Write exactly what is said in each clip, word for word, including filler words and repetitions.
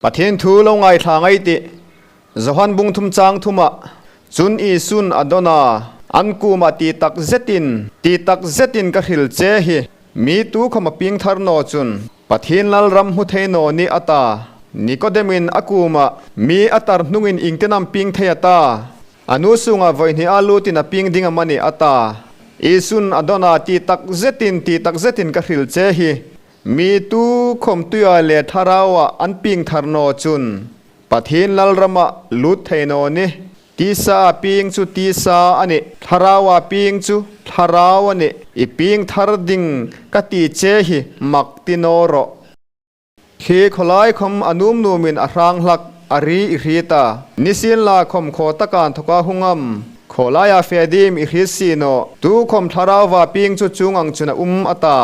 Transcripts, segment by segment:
Pathien thu lo ngaithla ngei ei tih. Johan bung thum chang thuma, chun Isun a dawn a, an kuoma ti tak zetin, ti tak zetin ka hril che hi, mi tukhawm a piengthar naw chun, Pathien lalram hmu thei naw nih a ta. Nikodemin a kuoma, mi a tar hnungin iengtin am pieng thei a ta? A nu sunga vawi hni a lutin a pieng ding am a nih a ta. Isun a dawn a, ti tak zetin, ti tak zetin ka hril che hi, mi tukhawm tuia le thlaraua an piengthar naw chun, Pathien lalrama lut thei naw nih. Tisa a pieng chu tisa a nih, thlaraua pieng chu thlarau a nih. I piengthar ding ka ti che hi mak ti naw rawh. Khi khawlai khawm a nuom nuomin a hrang hlak, a ri i hriet a. Nisienlakhawm khaw taka inthoka hung am, khawlaia fe diem i hriet si naw. Tukhawm thlarauva pieng chu chuong ang chun a um a ta.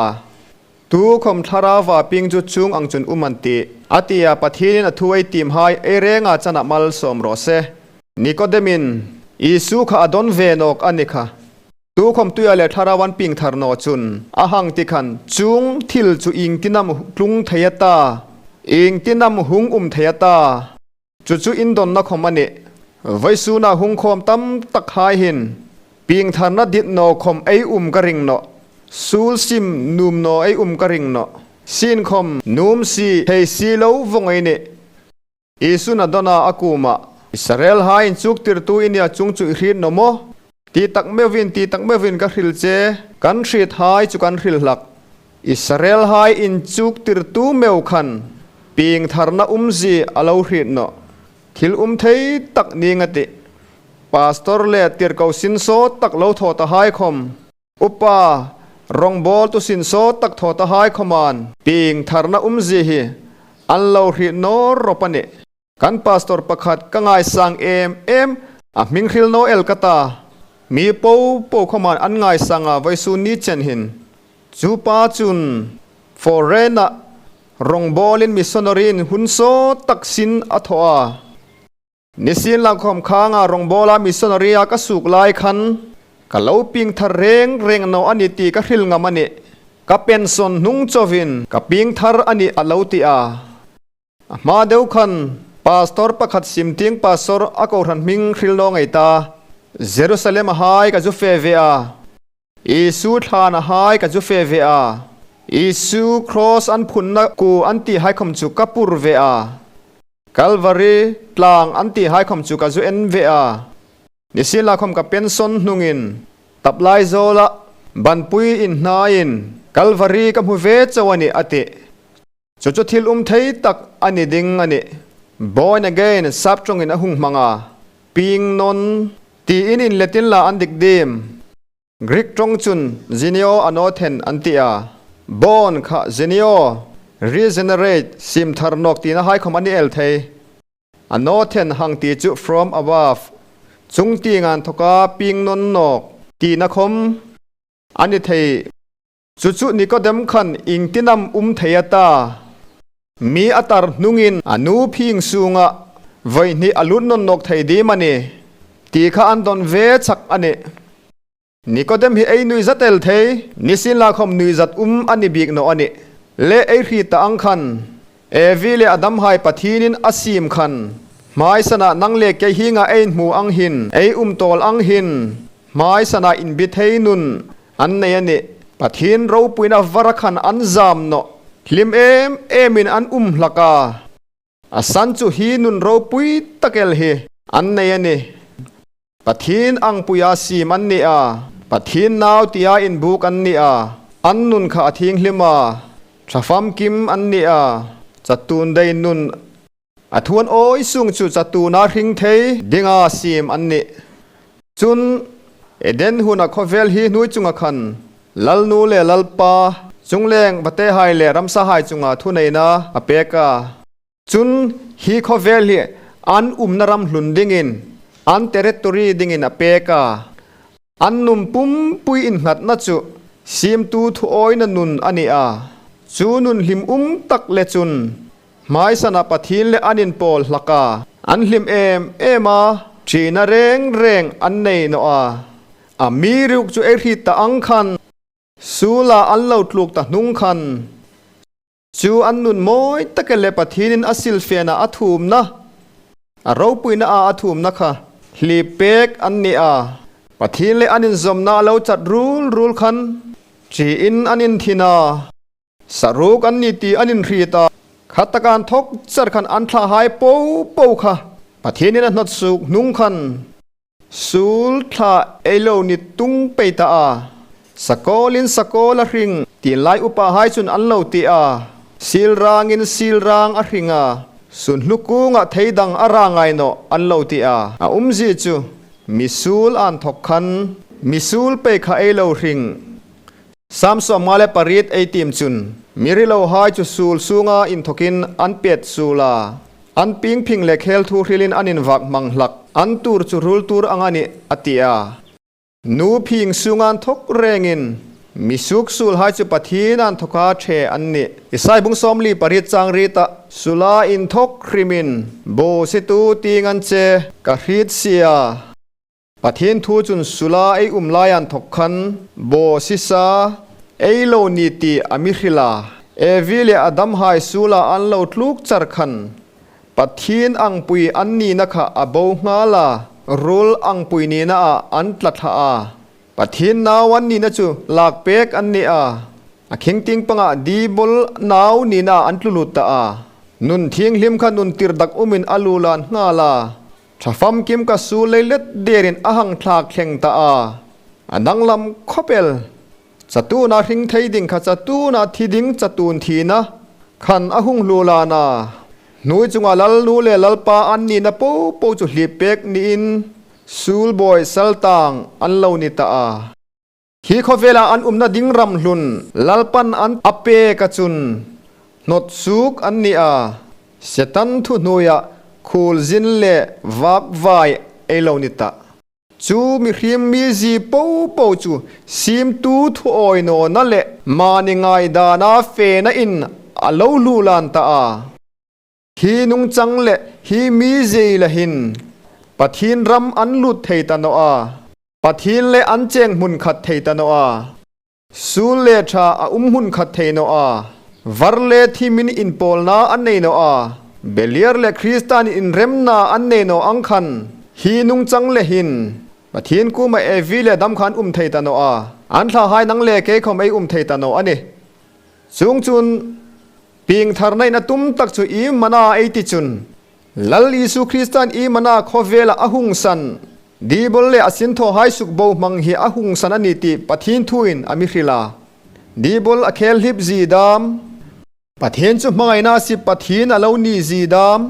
Tukhawm thlarauva pieng chu chuong ang chun um an tih, a tia Pathienin a thu ei tiemhai ei renga chana malsawm raw se. Nikodemin, Isu kha a dawn ve nawk a ni kha. Tukhawm tuia le thlarauin an piengthar naw chun, a hang ti khan, chuong thil chu iengtin am tlung thei a ta? Iengtin am hung um thei a ta? Chu chu in dawnna khawm a nih. Vawisuna hung khawm tam takhai hin, piengtharna dit naw khawm ei um ka ring nawh. Suol sim nuom naw ei um ka ring nawh. Sien khawm nuom si, thei si lo vawng ei nih. Isun a dawn a, a kuoma, Israelhai inchuktirtu i nia chuong chu i hriet naw maw? Ti tak meuin, ti tak meuin ka hril che, kan hriethai chu kan hril hlak. Israelhai inchuktirtu meu khan piengtharna umzie a lo hriet nawh. Thil um thei tak ning a tih. Pastor le tirko sin sawt tak lo thaw tahai khawm, upa, rawngbawltu sin sawt tak thaw tahai khawmin piengtharna umzie hi an lo hriet naw rawp a nih. Kan pastor pakhat ka ngaisang em em, a hming hril naw el ka ta. Mi popo khawmin an ngaisang a, vawisun ni chen hin. Chu pa chun foreign-a rawngbawlin missionary-in hun sawt tak sin a thaw a. Nisienlakhawm khanga rawngbawla missionary-a ka suok lai khan, ka lo piengthar reng reng naw a ni ti ka hril ngam a nih. Ka pension hnung chauin ka piengthar a nih a lo ti a. A hma deu khan, pastor pakhat sim tieng pastor a kohran hming hril naw ngei ta. Jerusalem-a hai ka zu fe ve a. Isu thlanahai ka zu fe ve a. Isu cross an phunna kuo an tihai khawm chu ka pur ve a. Calvary tlang an tihai khawm chu ka zu en ve a. Nisienlakhawm ka pension hnungin, taplai zawla banpui inhnain Calvary ka hmu ve chau a nih a tih. Chu chu thil um thei tak a ni ding a nih. Born again, sap ṭawngin a hung hmang a. Pieng nawn, tiin inlet inla an dik diem. Greek ṭawng chun geneo anothen an ti a. Born kha geneo, regenerate, siemthar nawk tinahai khawm a ni el thei. Anothen hang ti chu from above, chungtienga inthoka pieng nawn nawk tina khawm a ni thei. Chu chu Nikodem khan iengtin am um thei a ta? Mi a tar hnungin a nu phing sunga vawi hni a lut nawn nawk thei diem a nih? Ti kha an dawn ve chak a nih. Nikodem hi ei nuizat el thei, nisienlakhawm nuizat um a ni bik naw a nih. Le ei hriet ta ang khan, Evi le Adamhai Pathienin a siem khan, hmaisana nang le kei hienga ei inhmu ang hin, ei um tawl ang hin, hmaisana inbi thei nun an nei a nih. Pathien ropuina vara khan an zam nawh. Hlim em emin an um hlak a. A san chu hi nun ropui tak el hi an nei a nih. Pathien angpuia siem an ni a. Pathien nau tia inbuk an ni a. An nun kha a thienghlim a. Ṭha famkim an ni a. Chatuon dei nun, a thuan awi sung chu chatuona hring thei dinga siem an nih. Chun Eden huna khawvel hi hnuoi chunga khan Lalnu le Lalpa, chungleng vatehai le ramsahai chunga thuneina a pek a. Chun hi khawvel hi an umna ram hlun dingin, an territory dingin a pek a. An nun pumpui innghatna chu siemtu thuawina nun a ni a. Chu nun hlim um tak le chun, hmaisana Pathien le an inpawl hlak a. An hlim em em a, ṭina reng reng an nei nawh a. Amiruokchu ei hriet ta ang khan, suola an lo tluk ta hnung khan, chu an nun mawi tak el le Pathienin a silfena a thuomna, a ropuina a a thuomna kha hliep pek an ni a. Pathien le an inzawmna a lo chat rul rul khan, ṭiin an inthin a. Saruok an ni ti an inhriet a. Khataka inthawk char khan an thlahai po po kha Pathienin a hnawt suok hnung khan, suol thla ei lo ni tung pei ta a. Sakawlin sakawla hring, tienlai upahai chun an lo ti a. Silrangin silrang a hring a. Sunhlu kunga thei dang a ra ngai naw an lo ti a. A umzie chu, misuol inthawk khan, misuol pei kha ei lo hring. Sam sawmnga le pariet ei tiem chun, mi rilohai chu suol sunga inthawkin an pet suol a, an pieng phing le khel thu hrilin an invak hmang hlak, an tuor chu rul tuor ang a nih, a ti a. Nu phing sunga inthawk rengin, mi suok suolhai chu Pathien inthawka ṭhe an nih. Isai bung sawmli pariet chang rieta, suola inthawk hrimin, bawsietu tieng an che, ka hriet si a. Pathien thu chun suola ei um lai inthawk khan, bawsie sa ei lo ni ti a mi hril a. Evi le Adamhai suola an lo tluk char khan, Pathien angpui an nina kha a bo nghal a, rul angpui nina a an tla thla a. Pathien nau an nina chu lak pek an ni a. A khing tieng panga Dibol nau nina an tlu lut ta a. Nun thienghlim kha nun tirdak umin a lulan nghal a. Ṭha famkim kha suol lei let derin a hang thlak thleng ta a. A danglam khawp el. Chatuona hring thei ding kha chatuona thi ding chatuon thina khan a hung lulan a. Hnuoi chunga lalnu le lalpa an nina po po chu hliep pek niin suol bawi sal tang an lo ni ta a. Hi khawvela an umna ding ram hlun, Lalpan an a pek a chun, hnawt suok an ni a, Setan thuhnuoia khuolzin le vakvai ei lo ni ta. Chu mihriem mizie po po chu siemtu thuawi nawna le mani ngaidana fena in a lo lulan ta a. Hi nungchang le hi mizie la hin Pathien ram an lut thei ta naw a, Pathien le an cheng hmun khat thei ta naw a, suol le ṭha a um hmun khat thei naw a, var le thimin inpawlna an nei naw a, Beliar le Kristan inremna an nei naw ang khan, hi nungchang le hin Pathien kuoma Evi le Adam kha an um thei ta naw a, an thlahai nang le kei khawm ei um thei ta naw a nih. Chuongchun, piengtharna in a tum tak chu iemani ei ti chun, Lal Isu Kristan iemani khawvela a hung san, Dibol le a sinthawhai sukbohmang hi a hung san a nih ti Pathien thuin a mi hril a. Dibol a khel hlip zie dam, Pathien chu hmangaina sip Pathien a lo ni zie dam,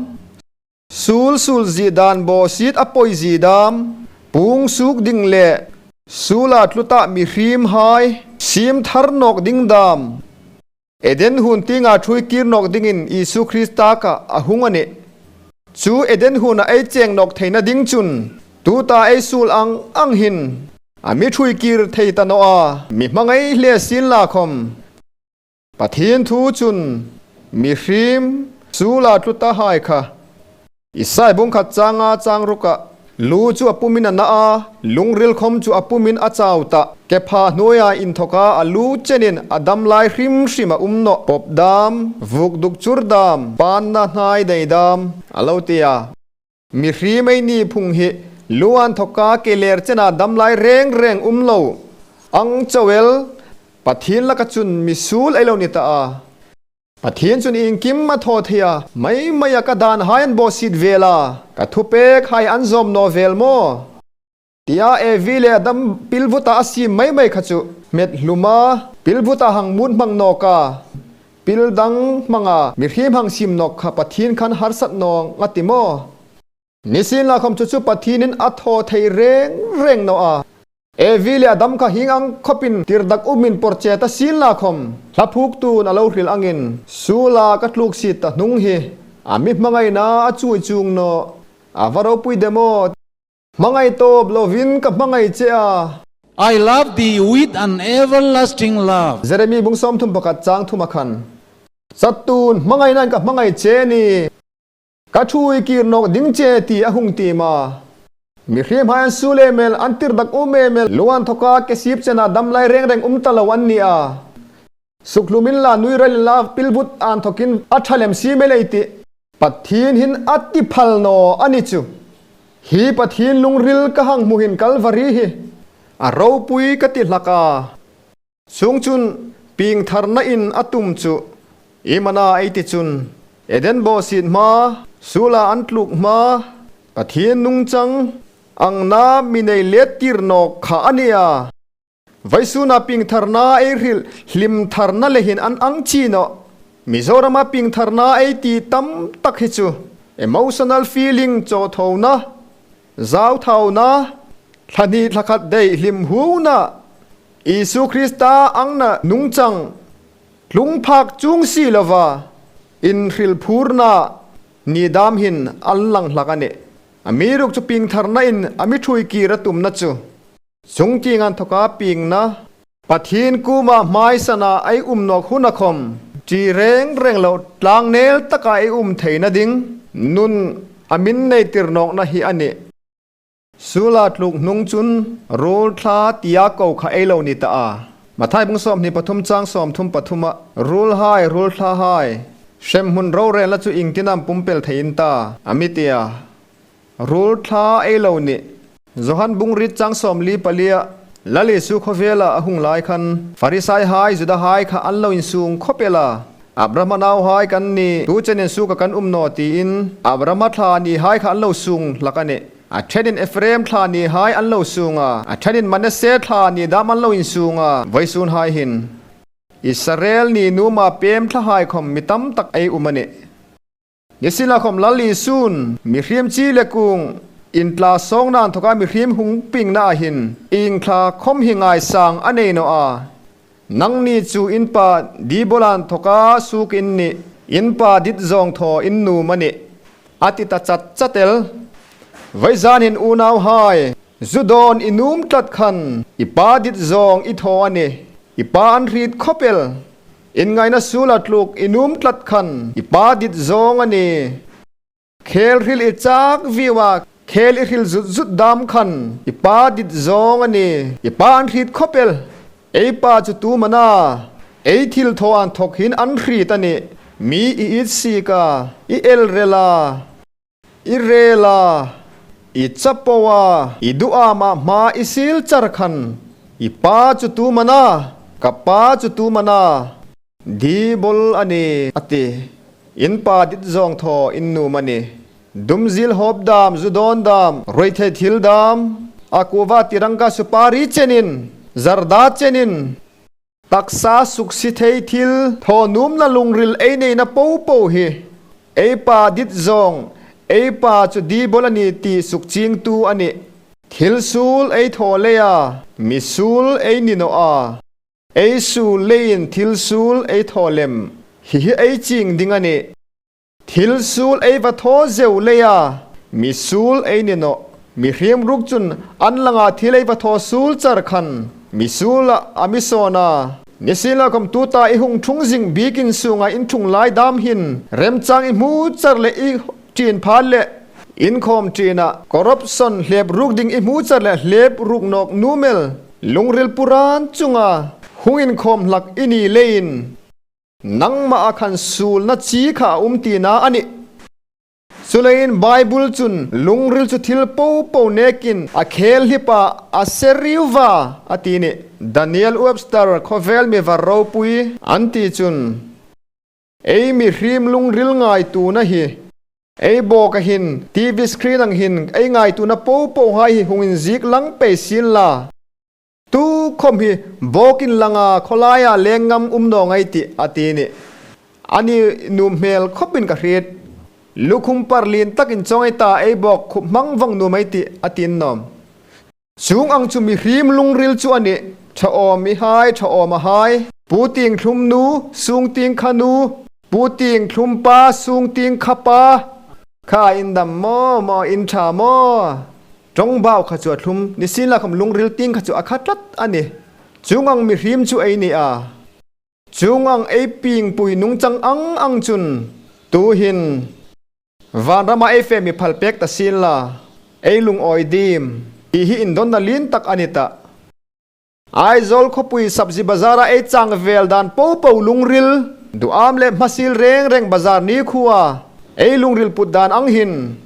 suol suol zie dan bawsiet a pawi zie dam, puong suok ding le suola tlu ta mihriemhai siem thar nawk ding dam, Eden huon tienga ṭhuoi kir nawk dingin Isu Krista kha a hung a nih. Chu Eden huona ei cheng nawk theina ding chun, tuta ei suol ang ang hin, a mi ṭhuoi kir thei ta naw a, mi hmangai hle sienla khawm. Pathien thu chun, mihriem suola tlu tahai kha, Isai bung khat changa chang ruka, lu chu a pumin a na a, lungril khawm chu a pumin a chau ta. Kepha hnuoia inthawka a lu chenin a dam lai hrim hrim a um nawh. Pawp dam, vuk duk chur dam, panna hnai dei dam, a lo ti a. Mihriem ei ni phung hi, lu inthawka ke ler chena dam lai reng reng um lo. Ang chauh el, Pathien laka chun misuol ei lo ni ta a. Pathien chun iengkim a thaw thei a, mai maia ka danhai an bawsiet vel a, ka thupekhai an zawm naw vel maw? Tia Evi le Adam pilvuta a siem mai mai kha chu, hmet hluma, pilvuta hang mut hmang nawka, pil dang hmanga, mihriem hang siem nawk kha Pathien khan harsat naw a ti maw? Nisienlakhawm chu chu Pathienin a thaw thei reng reng naw a. Evi le Adam kha hieng ang khawpin tirdak umin porche ta sienlakhawm, hla phuktuin a lo hril angin, suola ka tluk siet ta hnung hi, a mi hmangaina a chuoi chuong naw, a va ropui de maw? Hmangai tawp lovin ka hmangai che a. I love thee with an everlasting love. Jeremi bung sawmthum pakhat chang thuma khan, chatuon hmangainain ka hmangai che a nih. Ka ṭhuoi kir nawk ding che ti a hung tiem a. Mihriemhai an suol em el, an tirdak um em el, lu inthawka ke sip chena dam lai reng reng um ta lo an ni a. Sukhlum inla, nui ral inla, pilvut inthawkin a ṭha lem si mei lei ti. Pathien hin a ti phal naw a ni chu. Hi Pathien lungril ka hang hmu hin Kalvari hi a ropui ka ti hlak a. Chuongchun piengtharna in a tum chu, iem a na ei ti chun, Eden bawsiet hma, suola an tluk hma, Pathien nungchang angna mi nei let tir nawk kha a ni a. Vawisuna piengtharna ei hril, hlimtharna le hin an ang chi nawh. Mizorama piengtharna ei ti tam tak hi chu, emotional feeling, chawthona, zauthauna, thla hni thla khat dei hlim huona, Isu Krista angna nungchang tlung phak chuong si lova inhrilphurna ni dam hin an lang hlak a nih. Amiruokchu piengtharna in a mi ṭhuoi kir a tumna chu, chungtieng inthawka piengna, Pathien kuoma hmaisana ei um nawk huna khawm, ṭi reng reng lo, tlangel taka ei um theina ding nun a min nei tir nawkna hi a nih. Suola tluk hnung chun ruolthla tia ko kha ei lo ni ta a. Mathai bung sawmhni pathum chang sawmthum pathuma, ruolhai, ruolthlahai, hremhmun rorelna chu iengtin am pumpel thei in ta, a mi ti a. Ruolthla ei lo nih. Johan bung riet chang sawmli palia, Lal Isu khawvela a hung lai khan, Farisaihai, Judahai kha an lo insung khawp el a. Abrahama nauhai kan ni, tu chenin suoka kan um naw tiin, Abrahama thla nihai kha an lo sung hlak a nih. A ṭhenin Ephraim thla nihai an lo sung a, a ṭhenin Manasseh thla ni dam an lo insung a, vawisunhai hin. Israel ni nuoma pem thlahai khawm mi tam tak ei um a nih. Nisienlakhawm Lal Isun mihriem chi le kuong intla sawngna inthawka mihriem hung piengna hin ieng thla khawm hi ngaisang a nei naw a. Nangni chu in pa Diabola inthawka suok in nih, in pa dit zawng thaw in nuom a nih, a ti ta chat chat el. Vawizanin unauhai, zu dawn i nuom tlat khan i pa dit zawng i thaw a nih. I pa an hriet khawp el. Inngaina suola tluk i nuom tlat khan i pa dit zawng a nih. Khel hril i chak vieu a, khel i hril zut zut dam khan i pa dit zawng a nih. I pa an hriet khawp el. Ei pa chu tu am a na, ei thilthaw inthawk hin an hriet a nih. Mi i itsik a, i elrel a, i rel a, i chapo a, i duhama hma i siel char khan, i pa chu tu am a na, ka pa chu tu am a na, Diabol a nih, a ti. In pa dit zawng thaw in nuom a nih. Dumzil hawp dam, zu dawn dam, ruoi thei thil dam, a kuva Tiranga supari chenin, Zarda chenin, taksa suksi thei thil thaw nuomna lungril ei neina popo hi ei pa dit zawng, ei pa chu Diabol a nih ti sukchiengtu a nih. Thil suol ei thaw leia, mi suol ei ni naw a. Ei suol leiin thil suol ei thaw lem, hi hi ei chieng ding a nih. Thil suol ei va thaw zeu leia, mi suol ei ni nawh. Mihriem ruok chun an langa thil ei va thaw suol char khan, mi suolah a mi sawn a. Nisienlakhawm tuta i hung ṭhung zing biekin sunga in ṭhung lai dam hin, remchang i hmu char le i ṭin phat le, inkhawm ṭina, corruption hlep ruk ding i hmu char le hlep ruk nawk nuom el, lungril puran chunga hung inkhawm hlak i ni leiin, nangmaa khan suolna chi kha a um tina a nih. Chuleiin Bible chun lungril chu thil popo nekin a khel hlip a, a se riu va, a ti nih. Daniel Webster khawvel mi var ropui an ti chun, ei mihriem lungril ngaituona hi, ei bawka hin, T V screen ang hin ei ngaituona popohai hi hung inziek lang pei sienla. Tukhawm hi bawkin langa khawlaia leng ngam um naw ngai tih, a ti nih. A ni nuom hmel khawpin ka hriet. Lukhum par lien takin chawng ei ta, ei bawk khup hmang vawng nuom ei tih, a ti nawm. Chuong ang chu mihriem lungril chu a nih. Ṭha awm i hai, ṭha awm a hai. Pu tieng thlum nu, sung tieng kha nu. Pu tieng thlum pa, sung tieng kha pa. Kha in dam maw, maw in ṭha maw? Ṭawngbau kha chu a thlum, nisienlakhawm lungril tieng kha chu a kha tlat a nih. Chuong ang mihriem chu ei ni a. Chuong ang ei piengpui nungchang ang ang chun, tuhin vanrama ei fe mi phal pek ta sienla. ei lungawi dim ti hi indonna lien tak a ni tah. Aizawl khawpui Sabzi Bazar-a ei chang vel dan popo lungril, duham le hmasil reng reng bazar ni khuoa ei lungril put dan ang hin,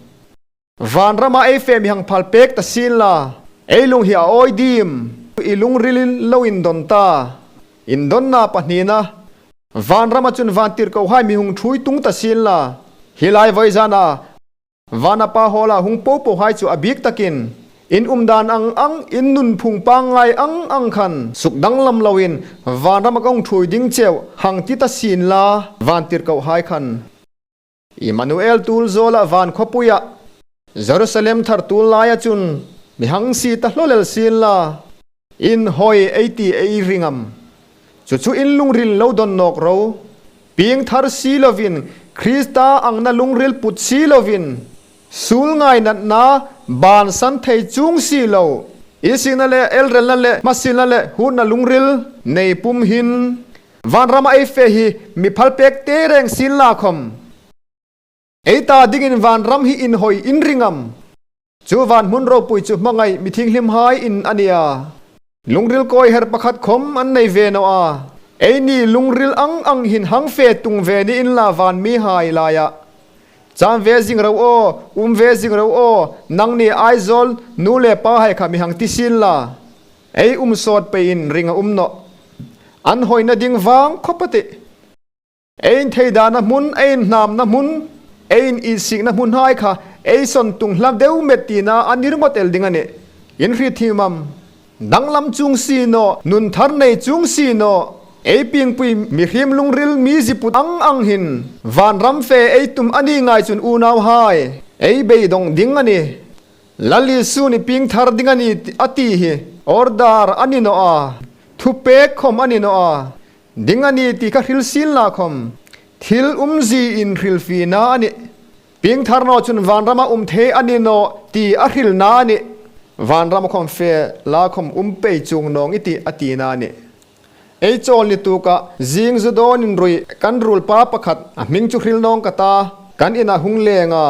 vanrama ei fe mi hang phal pek ta sien la, ei lung hi a awi dim, i lungrilin lo indon ta. Indonna pahnina, vanrama chun vantirkohai mi hung ṭhuoi tung ta sien la, hi lai vawizana vana Pa hawla hung popohai chu a bik takin, in umdan ang ang, in nunphung pangngai ang ang khan sukdanglam loin vanrama ka hung ṭhuoi ding cheu hang ti ta sien la, vantirkohai khan. Immanuel tul zawla van khawpuia, Jerusalem thar tul laia chun mi hang sie ta hlaw lel sien la, inhawi ei ti ei ring am? Chu chu in lungril lo don nawk ro. Piengthar si lovin, Krista angna lungril put si lovin, suol ngainatna bansan thei chuong si lo, insikna le elrelna le hmasilna le huotna lungril nei pum hin, vanrama ei fe hi mi phal pek te reng sien la khom, ei ta dingin vanram hi inhawi in ring am? Chu van hmun ropui chu hmangai mi thienghlimhai in a nia. Lungril kawi her pakhat khom an nei ve naw a. Eini lungril ang ang hin hang fe tung ve ni inla van mihai laia. Cham ve zing ro aw, um ve zing ro aw, nangni Aizawl nu le pahai kha mi hang ti sien la, ei um sawt peiin ring a um nawh. An hawina ding vang khawp a tih. Ei intheidana hmun, ei inhnamna hmun, ei initsikna hmunhai kha ei sawn tung hla deu met tina a ni ringawt el ding a nih. In hriet thiem am? Danglam chuong si naw, nun thar nei chuong si naw, ei piengpui mihriem lungril mi zi put ang ang hin vanram fe ei tum a ni ngai chun unauhai, ei beidong ding a nih. Lal Isun i piengthar ding a nih a ti hi order a ni naw a, thupek khom a ni naw a. Ding a nih ti kha hril sien la khom, thil umzie inhrilfiena a nih. Piengthar naw chun vanrama um thei a ni naw ti a hrilna a nih. Vanrama khom fe la khom um pei chuong nawng i tih a tina a nih. Ei chawl ni tuka zing zu dawn inrui kan ruolpa pakhat, a hming chu hril nawng ka ta, kan ina hung leng a,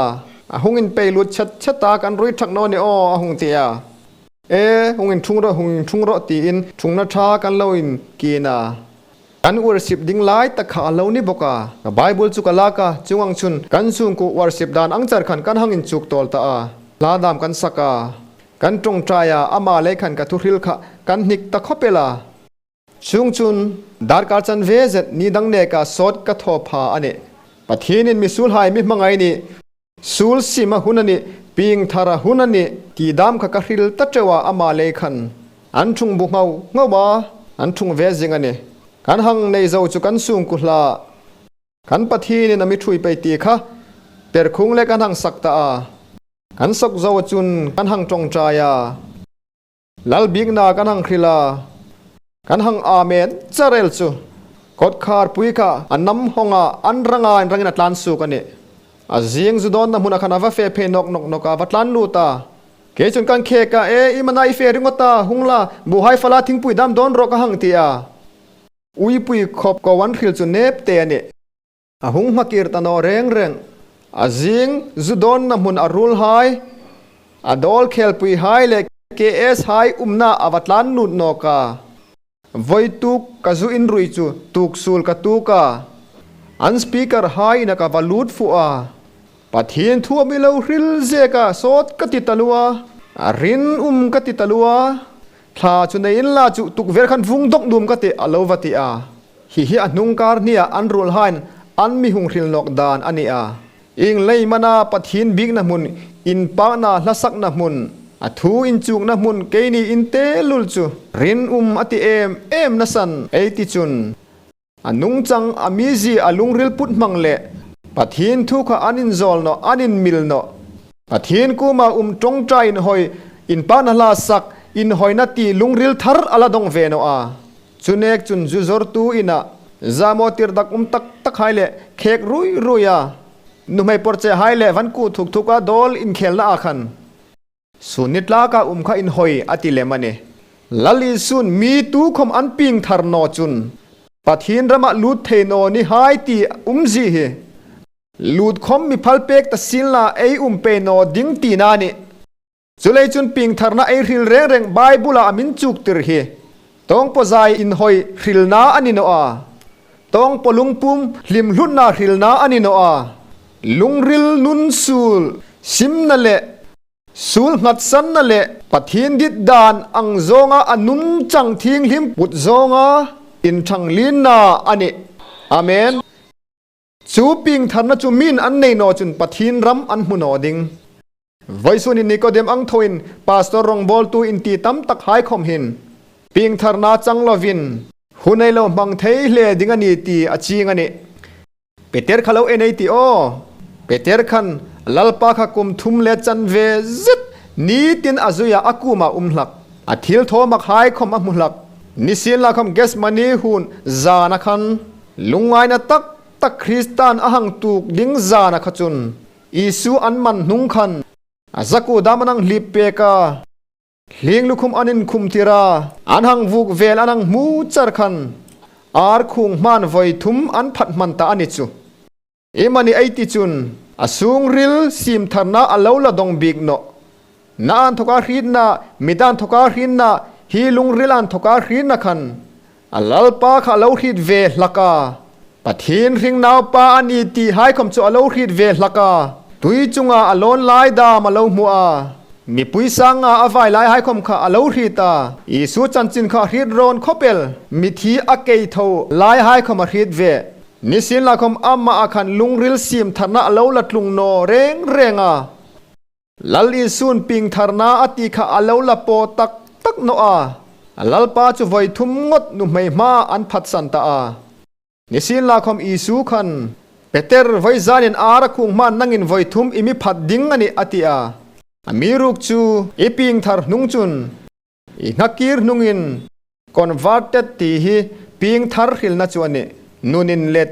a hung inpei lut chet chet a, kan rui thak naw ni aw a hung ti a. E, hung inṭhung rawh, hung inṭhung rawh tiin ṭhungna ṭha kan lo inkin a. Kan worship ding lai tak kha a lo ni bawk a. Ka Bible chu ka lak a, chuong ang chun kan sungkuo worship dan ang char khan kan hang inchuk tawl ta a. Hla dam kan sak a. Kan ṭawngṭai a, ama lei khan ka thuhril kha kan hnik ta khawp el a. Chuongchun, darkar chanve zet ni dang neka sawt ka thaw pha a nih. Pathienin misuolhai mi hmangai ni, suol sima hun a nih, piengthara hun a nih, ti dam kha ka hril ta ṭeu a, ama lei khan. An ṭhung bu nghau nghau a, an ṭhung ve zing a nih. Kan hang nei zo chu kan sungkuo hla. Kan Pathienin a mi ṭhuoi pei ti kha, perkhung le kan hang sak ta a. Kan sawk zo chun kan hang ṭawngṭai a. Lal biekna kan hang hril a, kan hang amen char el chu. Kawtkhar pui kha a nam hawng a, an ranga inrangin a tlan suok a nih. A zing zu dawnna hmuna khan a va fe phei nawk nawk nawk a, va tlan lut a. Kei chun kan khek a, e, iem a na i fe ringawt a, hung la, buhai fala thingpui dam dawn rawh ka hang ti a. Uipui khawp ko an hril chu nep te a nih. A hung hmakir ta naw reng reng. A zing zu dawnna hmun a ruolhai, a dawl khelpuihai le K S hai umna a va tlan lut nawk a. Voi tuok ka zu inrui chu tuok suol ka tuok a. An speaker hai ina ka va lut fuh a. Pathien thu a mi lo hril zek a, sawt ka ti taluo a. A rinum ka ti taluo a. Thla chu nei inla chu tukver khan vung dawk nuom ka tih, a lo va ti a. Hi hi a hnung kar hnia an ruolhaiin an mi hung hril nawk dan a ni a. Ieng leiin am a na Pathien biekna hmun, inpakna hlasakna hmun, a thu inchukna hmun keini in te lul chu rinum a ti em em nasan ei ti chun. A nungchang a mizie a lungril put hmang le Pathien thu kha an inzawl nawh, an inmil nawh. Pathien kuoma um ṭawngṭai inhawi, inpakna hla sak, inhawina ti lungril thar a la dawng ve nawh a. Chu nek chun zu zawrtu ina, zamaw tirdak um tak takhai le khek rui rui a, nuhmei porchehai le van ku thuk thuk a dawl inkhelna a khan, sun ni tlaka um kha inhawi a ti lem a nih. Lal Isun mi tukhom an piengthar naw chun, Pathien rama lut thei naw ni hai ti umzie hi, lut khom mi phal pek ta sien la ei um pei naw ding tina a nih. Chuleiin chun piengtharna ei hril reng reng Bible-a a min chuktir hi tawngpawzai inhawi hrilna a ni naw a, tawngpaw lungpum hlimhlutna hrilna a ni naw a, lungril nun suol simna le suol nghatsanna le Pathien dit dan ang zawnga a nun chang thienghlim put zawnga inṭhang lienna a nih. Amen. Chu piengtharna chu mi'n an nei naw chun Pathien ram an hmu naw ding. Vawisun hin Nikodem ang thoin Pastor rawngbawltu inti tam tak hai khawm hin piengtharna chang lovin hun ei lo hmang thei hle ding a nih ti a chieng a nih. Peter kha lo en ei ti aw. Peter khan Lalpa kha kum thum le chanve zet ni tin a zuia a kuoma um hlak. A thilthawmak hai khawm a hmu hlak. Nisienlakhawm Gethsemane huon zana khan lungngaina tak tak Kristan a hang tuok ding zana kha chun Isu an man hnung khan a zakuo dam an hang hlip pek a, hlieng lukhum an inkhum tir a, an hang vuok vel an hang hmu char khan ar khuong hmain voi thum an phat hman ta a ni chu. Iemani ei ti chun a sungril siemtharna a lo la dawng bik nawh. Na inthawka hrietna, mit inthawka hrietna, hi lungril inthawka hrietna khan a Lalpa kha a lo hriet ve hlak a. Pathien hring naupa a nih ti hai khawm chu a lo hriet ve hlak a. Tui chunga a lawn lai dam a lo hmu a. Mipui sanga a vai lai hai khawm kha a lo hriet a. Isu chanchin kha a hriet rawn khawp el. Mithi a kei tho lai hai khawm a hriet ve. Nisienlakhawm ama a khan lungril siemtharna a lo la tlung naw reng reng a. Lal Isu'n piengtharna a ti kha a lo la paw tak tak naw a. A Lalpa chu voi thum ngawt nuhmei hmaa an phatsan ta a. Nisienlakhawm Isu khan, Peter, voizanin ar a khuong hmain nangin voi thum i mi phat ding a nih, a ti a. Amiruokchu i piengthar hnung chun i nghakir hnungin converted ti hi piengthar hrilna chu a nih. Nun inlet,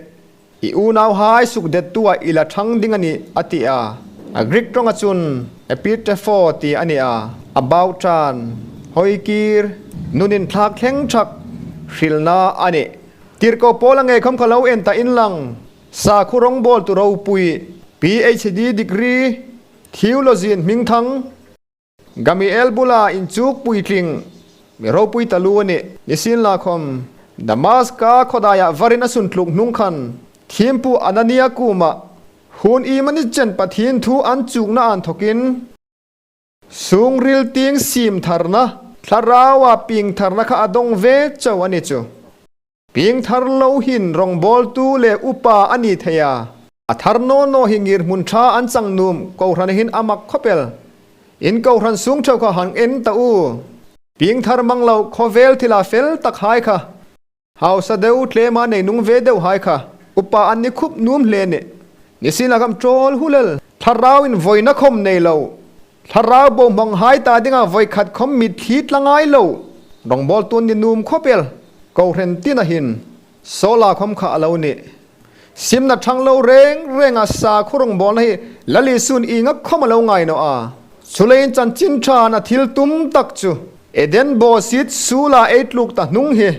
i unauhai sukdettua i la ṭhang ding a nih, a ti a. A Greek ṭawnga chun epitapho ti a ni a. About turn, hoi kir, nun inthlak thleng thak hrilna a nih. Tirko Paula ngei khawm kha lo en ta inla, sakhuo rawngbawltu ropui, P H D degree, theology-in hmingthang, Gamaliel bula inchuk puitling, mi ropui taluo a nih. Nisienlakhawm, Damaska khawdaia varin a sun tluk hnung khan, thiempu Anania kuoma, huon iemani chen Pathien thu an chukna inthawkin, sungril tieng siemtharna, thlaraua piengtharna kha a dawng ve chau a ni chu. Piengthar lo hin rawngbawltu le upa a ni thei a. A thar naw naw hi ngirhmun ṭha an chang nuom, kohran hin a mak khawp el. In kohran sung ṭheu kha hang en ta u. Piengthar mang lo khawvel thila fel tak hai kha, hausa deu tlema nei nung ve deu hai kha, upa an ni khup nuom hle a nih. Nisienlakhawm ṭawl hulel, thlarauin voina khawm nei lo, thlarau bohmang hai ta dinga voi khat khawm mitthli tla ngai lo rawngbawltu an ni nuom khawp el. Kohran tina hin Saula khawm kha a lo nih. Simna ṭhang lo reng renga sakhuo rawngbawlna hi Lal Isu'n ienga khawm a lo ngai naw a. Chuleiin chanchin ṭha a thil tum tak chu Eden bawsiet suola ei tluk ta hnung hi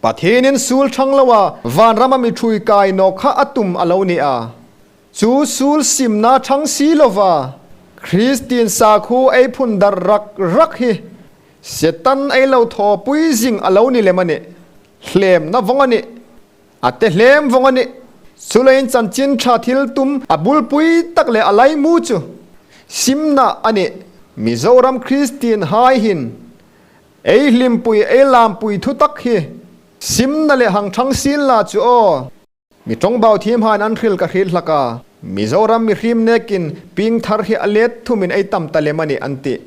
Pathienin suol ṭhang loa vanrama mi ṭhuoi kai nawk kha a tum a lo ni a. Chu suol simna ṭhang si lova Kristien sakhuo ei phun dar rak rak hi Setan ei lo thawpui zing a lo ni lem a nih. Hlemna vawng a nih. A tehlem vawng a nih. Chuleiin chanchin ṭha thil tum a bulpui tak le a laimu chu simna a nih. Mizoram Kristienhai hin ei hlimpui, ei lampui thutak hi simna le hang ṭhang sienla chu aw. Mi ṭawngbau thiemhaiin an hril ka hriet hlak a. Mizoram mihriem nekin piengthar hi a let thumin ei tam ta lem a nih an tih.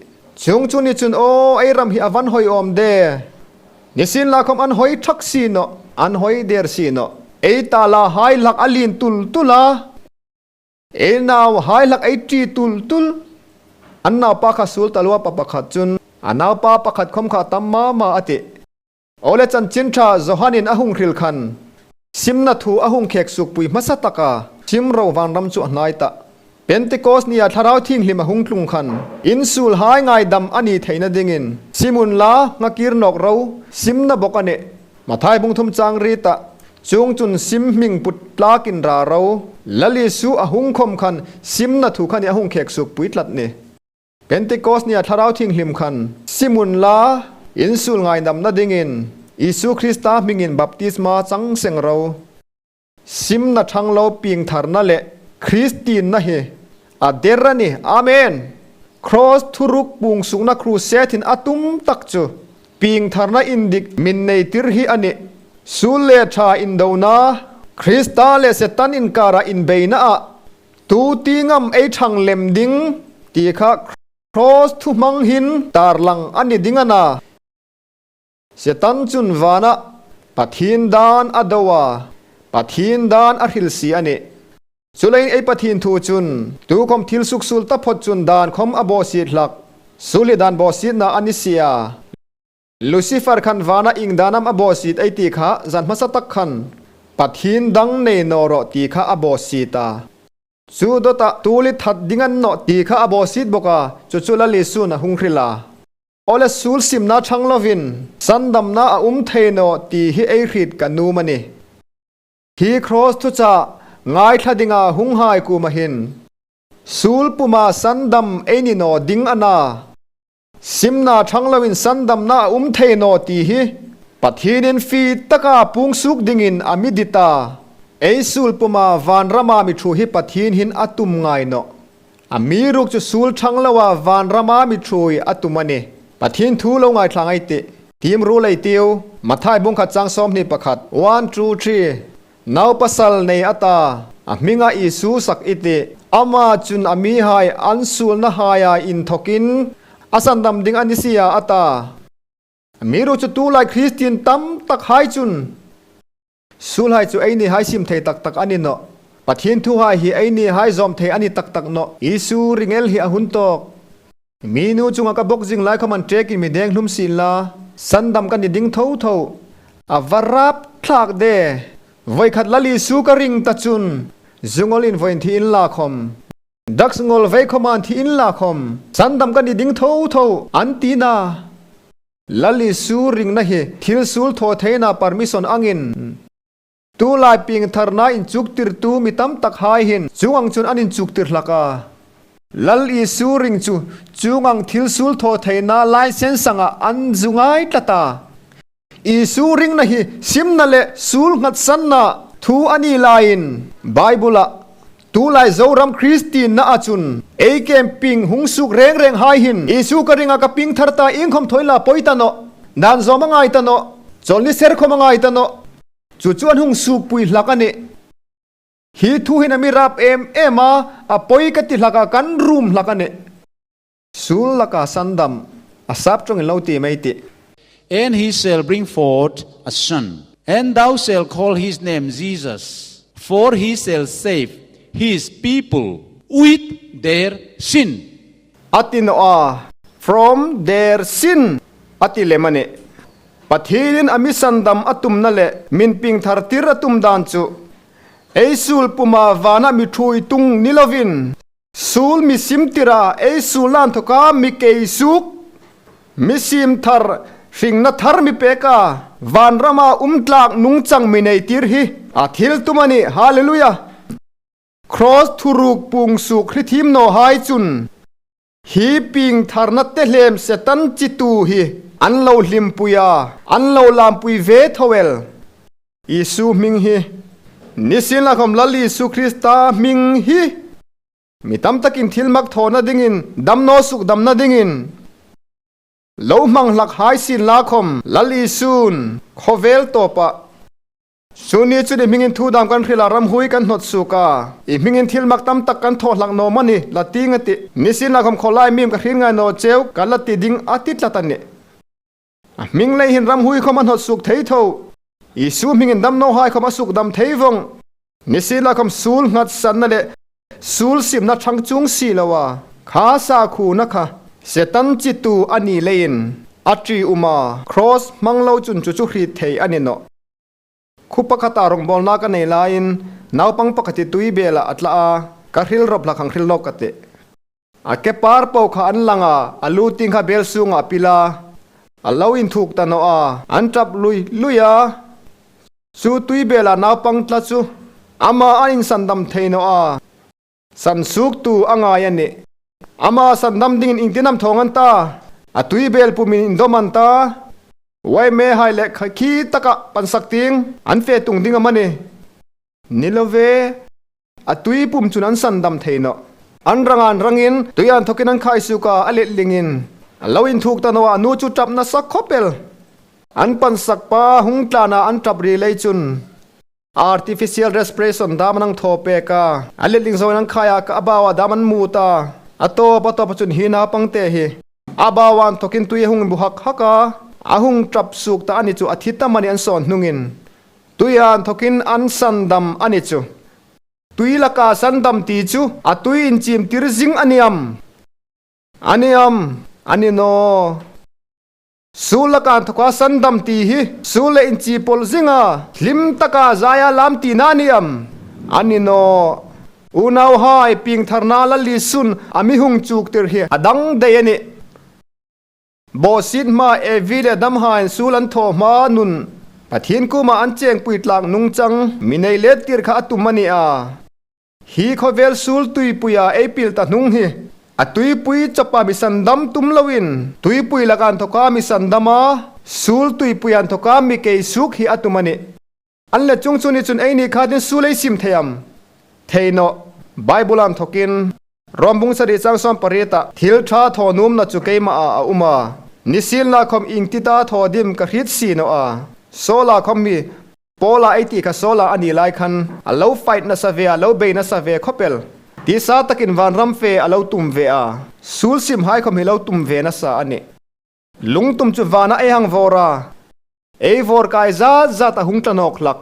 Chuong chu ni chun aw, ei ram hi a va inhawi awm de. Nisienlakhawm an hawi thak si nawh, an hawi der si nawh. Ei ta lahai hlak a lien tul tul a. Ei nauhai hlak ei ṭi tul tul. An naupa kha suol taluo, pa pakhat chun a naupa pakhat khawm kha tam ma ma a tih. Awle, chanchin ṭha Johanin a hung hril khan simna thu a hung khek suokpui hmasa taka sim ro, vanram chu a hnai tah. Pentecost nia Thlarau Thienghlim a hung tlung khan insuolhai ngaidam a ni theina dingin sim unla, nghakir nawk ro, simna bawk a nih. Mathai bung thum chang riet a, chuong chun sim hming put tlakin ra ro. Lal Isu a hung khawm khan simna thu kha a hung khek suokpui tlat a nih. Pentecost nia Thlarau Thienghlim khan, sim unla, in suol ngaidamna dingin Isu Krista hmingin baptisma chang seng ro. Simna ṭhanglo piengtharna le Kristien na hi a der a nih. Amen. Cross thuruk puong suokna crusade-in a tum tak chu piengtharna indik min neitir hi a nih. Suol le ṭha indona, Krista le Setan inkara inbeina a, tu tieng am ei ṭhang lem ding ti kha cross thuhmang hin tarlang a ni ding a na. Setan chun vana Pathien dan a do a, Pathien dan a hril si a nih. Chuleiin ei Pathien thu chun tukhawm thil suksuol taphawt chun dan khawm a bawsiet hlak. Suol hi dan bawsietna a ni si a. Lucifer khan vana ieng dan am a bawsiet ei ti kha, zan hmasa tak khan Pathien dang nei naw rawh ti kha a bawsiet a. Chu dawta tuol hi that ding a ni nawh ti kha a bawsiet bawk a, chu chu Lal Isu'n a hung hril a. Awle, suol simna ṭhang lovin sandamna a um thei naw ti hi ei hriet ka nuom a nih. Hi cross thuchah ngaithla dinga hunghai kuoma hin suol puma sandam ei ni naw ding a na. Simna ṭhang lovin sandamna a um thei naw ti hi Pathienin fie taka puong suok dingin a mi dit a. Ei suol puma vanrama mi ṭhuoi hi Pathien hin a tum ngai nawh. Amiruokchu suol ṭhang loa vanrama mi ṭhuoi a tum a nih. Pathien thu lo ngaithla ei tih. Tiem ruol ei tiu. Mathai bung khat chang sawmhni pakhat. One, two, three. Nau pasal nei a ta, a hminga Isu sak i tih. Ama chun a mihai an suolnahaia inthokin a sandam ding a ni si a, a ta. Amiruokchu tulai Kristien tam tak hai chun suolhai chu einihai sim thei tak tak a ni nawh. Pathien thuhai hi einihai zawm thei a ni tak tak nawh. Isu ring el hi a hun tawk. Mi nu chunga ka bawk zing lai khawm an ṭekin mi deng hlum sien la, sandam ka ni ding tho tho. A va rap thlak de. Voi khat Lal Isu ka ring ta chun, zu ngawlin voi an thi inla khawm, drugs ngawl vei khawma an thi inla khawm, sandam ka ni ding tho tho, an ti a na. Lal Isu ringna hi thil suol thaw theina permission angin tulai piengtharna inchuktirtu mi tam tak hai hin chuong ang chun an inchuktir hlak a. Lal Isu ring chu chuong ang thil suol thaw theina license anga an zu ngai tlat a. Isu ringna hi simna le suol nghatsanna thu a ni laiin Bible-a, tulai Zoram Kristien na a chun ei camping hung suok reng reng hai hin Isu ka ringa ka piengthar ta, iengkhawm thaw inla poi ta nawh, dan zawm a ngai ta nawh, chawlni ser khawm a ngai ta nawh, chu chu an hung suokpui hlak a nih. Hi thu hin a mi rap em em a, a poi ka ti hlak a, kan rum hlak a nih. Suol laka sandam, a sap ṭawngin lo tiem ei tih. And he shall bring forth a son, and thou shalt call his name Jesus, for he shall save his people with their sin. A ti naw a, from their sin a ti lem a nih. Pathienin a mi sandam a tumna le min piengthartir a tum dan chu ei suol puma vana mi ṭhuoi tung ni lovin, suol mi simtira ei suolna inthoka mi kei suok, mi siem thar, hringna thar mi peka, vanrama um tlak nungchang mi neitir hi a thil tum a nih. Hallelujah. Cross thuruk puong suok hrethiem nawhai chun hi piengtharna tehlem Setan chitu hi an lo hlimpui a, an lo lampui ve tho el. Isu hming hi, nisienlakhawm Lal Isu Krista hming hi mi tam takin thil mak thawna dingin, damnaw sukdamna dingin lo hmang hlak hai sienlakhawm, Lal Isu'n khawvel tawpa, chu ni chun i hmingin thu dam kan hril a, ramhuoi kan hnawt suok a, i hmingin thil mak tam tak kan thaw hlak naw am a ni, la ting a tih. Nisienlakhawm khawlai mim ka hriet ngai naw cheu, ka la ti ding a ti tlat a nih. A hming lei hin ramhuoi khawm a hnawt suok thei tho. Isu hmingin damnawhai khawm a sukdam thei vawng. Nisienlakhawm suol nghatsanna le suol simna ṭhang chuong si loa, kha sakhuona kha Setan chitu a ni leiin a ṭium a, cross hmang lo chun chu chu hriet thei a ni nawh. Khuo pakhata rawngbawlna ka nei laiin, naupang pakhat hi tuibela a tla a, ka hril rawp hlak, hang hril nawk ka tih. A ke par po kha an lang a, a lu tieng kha bel sunga a pil a, a lo inthuk ta naw a, an ṭap lui lui a. Chu tuibela naupang tla chu ama an insandam thei naw a, sansuoktu a ngai a nih. Ama sandam dingin iengtin am thawng an ta? A tuibel pumin indawm an ta? Uaime hai le kha khi taka pansak tieng an fe tung ding am a ni? Ni lo ve. A tui pum chun an sandam thei nawh. An rang an rangin tui inthawkin an khaisuok a, a letlingin a lo inthuk ta naw a, a nu chu ṭap nasa khawp el. An pansak pa hung tlan a, an ṭap ri lei chun artificial respiration dam an hang thaw pek a, a letling zawngin an khai a, a baua dam an mut a, a tawp a tawp chun hi naupangte hi a baua inthawkin tui a hung bu hak hak a, a hung ṭap suok ta a ni chu, a thi ta am a ni an sawn hnungin. Tui inthawkin an sandam a ni chu. Tui laka sandam ti chu a tui inchimtir zing a ni am? A ni am? A ni naw. Suol laka inthawka sandam ti hi suol le inchi pawl zinga hlim taka zaia lam tina a ni am? A ni naw. Unauhai, piengtharna Lal Isun a mi hung chuktir hi a dang dai a nih. Bawsiet hma Evi le Adamhaiin suol an thaw hma nun Pathien kuoma an chengpui tlak nung chang mi nei let tir kha a tum a ni a. Hi khawvel suol tuipuia ei pil ta hnung hi a tuipui chawpa mi sandam tum loin tuipui laka inthawka mi sandama, suol tuipui inthawka mi kei suok hi a tum a nih. An le chung chu ni chun eini khatin suol ei sim thei am? Thei nawh. Bible inthawkin Rom bung sari chang sawm pariet a, thil ṭha thaw nuomna chu keima a a um a, nisienlakhawm iengtin a thaw dim ka hriet si naw a. Saula khawm hi Paula ei ti kha Saula a ni lai khan a lo fight nasa ve a, lo bei nasa ve khawp el. Tisa takin vanram fe a lo tum ve a, suol simhai khawm hi lo tum ve nasa a nih. Lungtum chu vana ei hang vawr a, ei vawrkai zat zat a hung tla nawk hlak.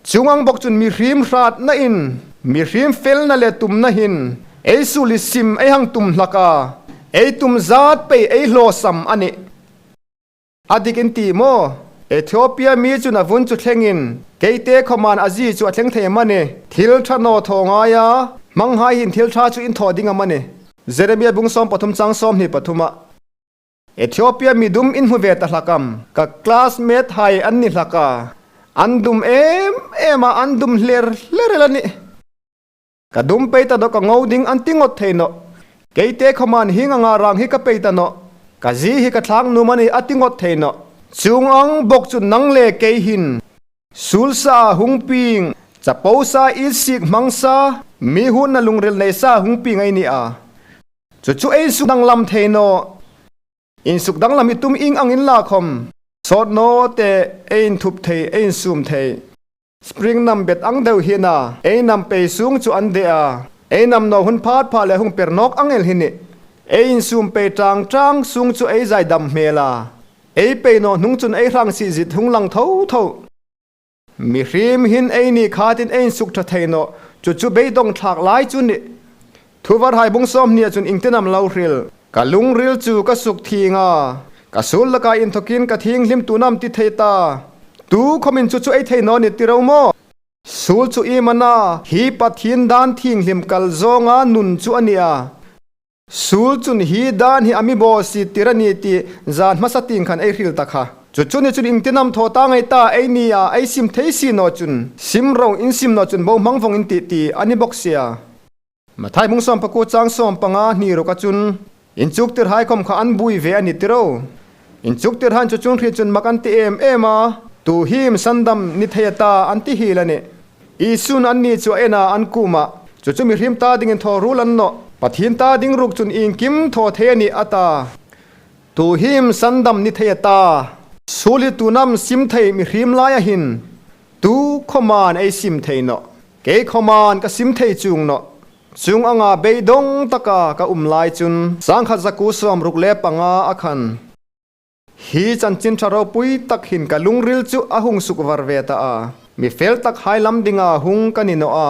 Chuong ang bawk chun mihriem hratnain, mihriem felna le tumna hin ei suol hi sim ei hang tum hlak a, ei tum zat pei ei hlawsam a nih. A dik in ti maw? Ethiopia mi chun a vun chu thlengin, keite khawmin a zie chu a thleng thei am a ni? Thil ṭha naw thaw ngai a, hmanghai hin thil ṭha chu in thaw ding am a ni? Jeremia bung sawm pathum chang sawmhni pathum a. Ethiopia mi dum in hmu ve ta hlak am? Ka classmate hai an ni hlak a. An dum em em a, an dum hler hler el a nih. Ka dum pei ta nawh, ka ngo ding an ti ngawt thei nawh. Keite khawmin hieng anga rang hi ka pei ta nawh. Ka zie hi ka thlak nuom a nih a ti ngawt thei nawh. Chuong ang bawk chun nang le kei hin suol sa hung pieng, chapo sa, itsik hmang sa, mi huotna lungril nei sa hung pieng ei ni a. Chu chu ei sukdanglam thei nawh. Insukdanglam i tum ieng ang inla khawm, sawt naw te ei inthup thei, ei insum thei. Spring nam bet ang deu hi a na, ei nam pei sung chu an de a. Ei nam naw hun phat pha le hung per nawk ang el hi a nih. Ei insum pei tang tang sung chu ei zai dam hmel a. Ei pei naw hnung chun ei hrang si zit hung lang tho tho. Mihriem hin eini khatin ei insuk ṭha thei nawh, chu chu beidawng thlak lai chu a nih. Thuvarhai bung sawmhni a chun iengtin am lo hril? Ka lungril chu ka suk thieng a, ka suol laka inthawkin ka thienghlim tu am ti thei ta. Tu khawmin chu chu ei thei naw ni ti ro maw? Suol chu iem a na, hi Pathien dan thienghlim kal zawnga nun chu a ni a. Suol chun hi dan hi a mi bawsiettir a ni ti zan hmasa tieng khan ei hril ta kha. Chu chu ni chun iengtin am thaw ta ngei ta, eini a ei sim thei si naw chun, sim ro, in sim naw chun bo hmang vawng in tih ti a ni bawk si a. Mathai bung sawm pakuo chang sawm panga hni ruk a chun, inchuktirhai khawm kha an buoi ve a ni ti ro. Inchuktirhaiin chu chu hriet chun mak an ti em em a, tu hi iem sandam ni thei a ta an ti hiel a nih. Isun anni chu a en a, an kuomah, chu chu mihriem ta dingin thaw ruol a ni nawh. Pathien ta ding ruok chun iengkim thaw thei a nih a ta. Tu hi iem sandam ni thei a ta. Suol hi tu am sim thei mihriem laia hin, tu khawmin ei sim thei nawh. Kei khawmin ka sim thei chuong nawh. Chuong anga beidawng taka ka um lai chun, sangkhat zakuo sawmruk le panga a khan, hi chanchin ṭha ropui tak hin ka lungril chu a hung suk var ve ta a. Mi fel takhai lam dinga hung ka ni naw a,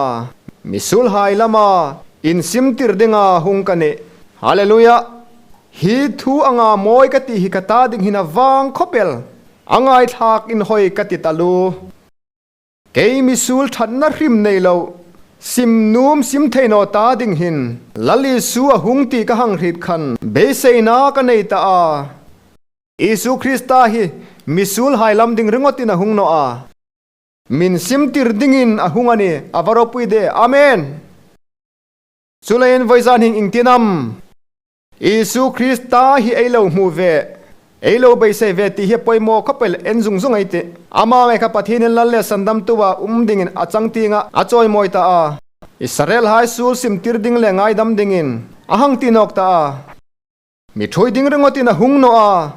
mi suolhai lama insimtir dinga hung ka nih. Hallelujah. Hi thu anga mawi ka ti hi ka ta ding hin a vang khawp el. A ngaithlak inhawi ka ti taluo. Kei mi suol ṭhatna hrim nei lo, sim nuom sim thei naw ta ding hin Lal Isu a hung ti ka hang hriet khan beiseina ka nei ta a. Isu Krista hi mi suolhai lam ding ringawtin a hung naw a. Min simtir dingin a hung a nih, a va ropui de. Amen. Chuleiin vawizan hin iengtin am Isu Krista hi ei lo hmu ve, ei lo beisei ve ti hi a poimaw khawp el, en zung zung ei tih. Ama ngei kha Pathienin Lal le Sandamtua um dingin a chang tienga a chawimawi ta a. Israelhai suol simtir ding le ngaidam dingin a hang ti nawk ta a. Mi ṭhuoi ding ringawtin a hung naw a,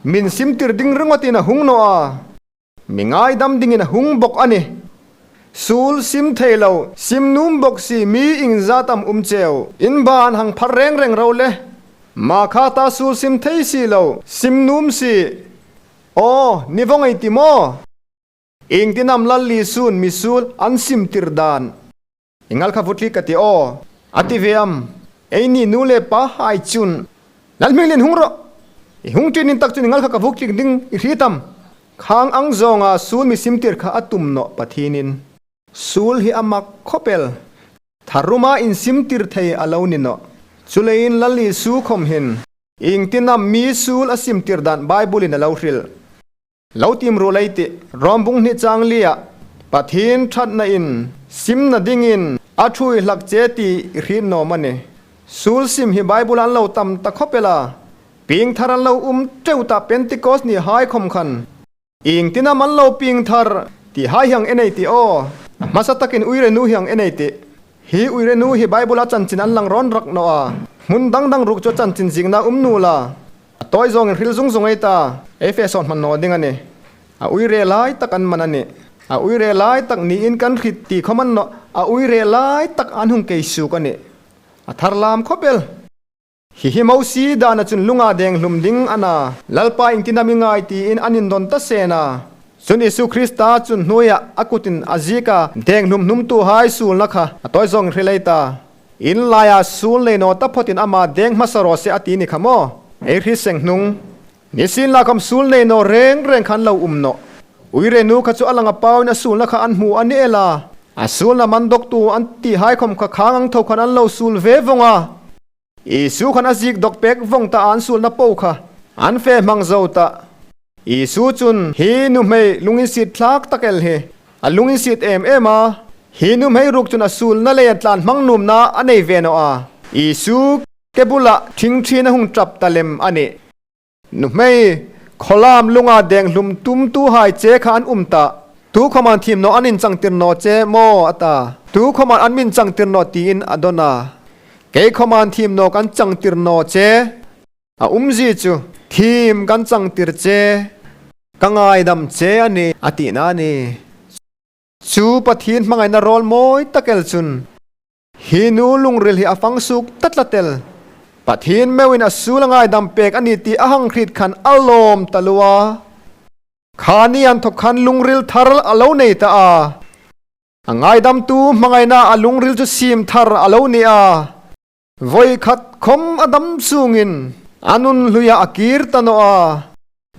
min simtir ding ringawtin a hung naw a, mi ngaidam dingin a hung bawk a nih. Suol sim thei lo, sim nuom bawk si mi iengzat am um cheu. In ban hang phar reng reng ro le. Makha ta suol sim thei si lo, sim nuom si. Aw, ni vawng ei ti maw? Iengtin am Lal Isu'n mi suol an simtir dan i ngal kha vutlik ka ti aw, a ti ve am? Eini nu le pahai chun, Lal hming lien hung rawh, i hung ṭinin tak chun i ngal kha ka vutlik ding i hriet am? Khang ang zawnga suol mi simtir kha a tum nawh Pathienin. Suol hi a mak khawp el. Tharuma insimtir thei a lo ni nawh. Chuleiin Lal Isu khawm hin iengtin am mi suol a simtir dan Bible-in a lo hril? Lo tiem ruol ei tih. Rom bung hni chang lia, Pathien ṭhatna in simna dingin a ṭhuoi hlak che ti i hriet naw am a nih? Suol sim hi Bible-a an lo tam ta khawp el a, piengthar an lo um ṭeu ta, Pentecost nihai khawm khan. Iengtin am an lo piengthar ti hai hi hang en ei tih aw. A hmasa takin uire nu hi hang en ei tih. Hi uire nu hi Bible-a chanchin an lang rawn rak naw a. Hmun dang dang ruok chu chanchin ziekna um nuol a. A tawi zawngin hril zung zung ei ta. Ei fe sawn hman naw ding a nih. A uire lai tak an man a nih. A uire lai tak niin kan hriet ti khawm a ni nawh. A uire lai tak an hung kei suok a nih. A thar lam khawp el. Hi hi Mosie dana chun lunga deng hlum ding a na, Lalpa iengtin am i ngai tiin an indon ta sien a. Chun Isu Krista chun hnuoia a kutin a zieka deng hlum hnumtuhai suolna kha a tawi zawngin hril ei ta. In laia suol nei naw taphotin ama deng hmasa raw se a ti ni kha maw? Ei hriet seng hnung. Nisienlakhawm suol nei naw reng reng kha an lo um nawh. Uire nu kha chu a langa pauin a suolna kha an hmu a ni el a. A suolna man dawktu an tihai khawm kha khang ang tho khan an lo suol ve vawng a. Isu khan a ziek dawk pek vawng ta, an suolna po kha an fe hmang zo ta. Isu chun hi nuhmei lunginsiet thlak tak el hi a lunginsiet em em a. Hi nuhmei ruok chun a suolna leiin tlan hmang nuomna a nei ve naw a. Isu ke bula ṭhingṭhin a hung ṭap ta lem a nih. Nuhmei, khawlam lunga deng hlum tumtuhai che kha an um ta. Tukhawm an thiem naw, an inchangtir naw che maw a ta. Tukhawm an min changtir naw tiin a dawn a. Keikhawm an thiem naw, kan changtir naw che. A umzie chu, thiem kan changtir che, ka ngaidam che a nih, a tina a nih. Chu Pathien hmangaina rawl mawi tak el chun, hi nu lungril hi a fang suok ta tlat el. Pathien meuin a suol a ngaidam pek a ni ti a hang hriet khan a lawm taluo a. Kha ni inthok khan lungril thar a lo nei ta a. A ngaidamtu hmangaina a lungril chu siem thar a lo ni a. Voi khat khawm a dam sungin a nun hluia a kir ta naw a.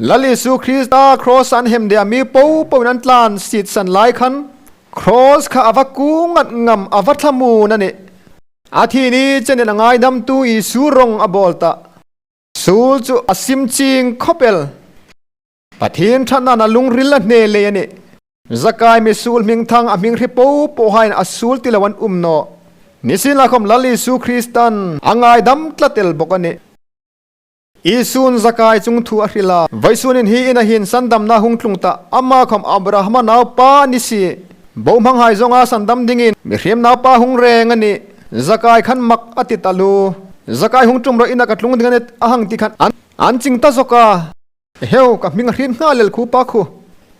Lal Isu Krista cross an hem dia mi popoin an tlan sietsan lai khan, cross kha a va kung ngat ngam, a va thlamuon a nih. A thi ni chenin a ngaidamtu Isu rawng a bawl ta. Suol chu a sim chieng khawp el. Pathien ṭhatnain a lungril a hne lei a nih. Zakai mi suol hmingthang a hming hre popohaiin a suol ti lo an um nawh. Nisienlakhawm Lal Isu Kristan a ngaidam tlat el bawk a nih. Isu'n Zakai chungthu a hril a. Vawisunin hi ina hin sandamna hung tlung ta. Ama khawm Abrahama naupa ni si. Bohmanghai zawnga sandam dingin mihriem naupa hung reng a nih. Zakai khan mak a ti taluo. Zakai hung ṭum rawh, ina ka tlung ding a nih a hang ti khan an, an ching ta zawk a. Heu, ka hming a hriet nghal el khu pa khu.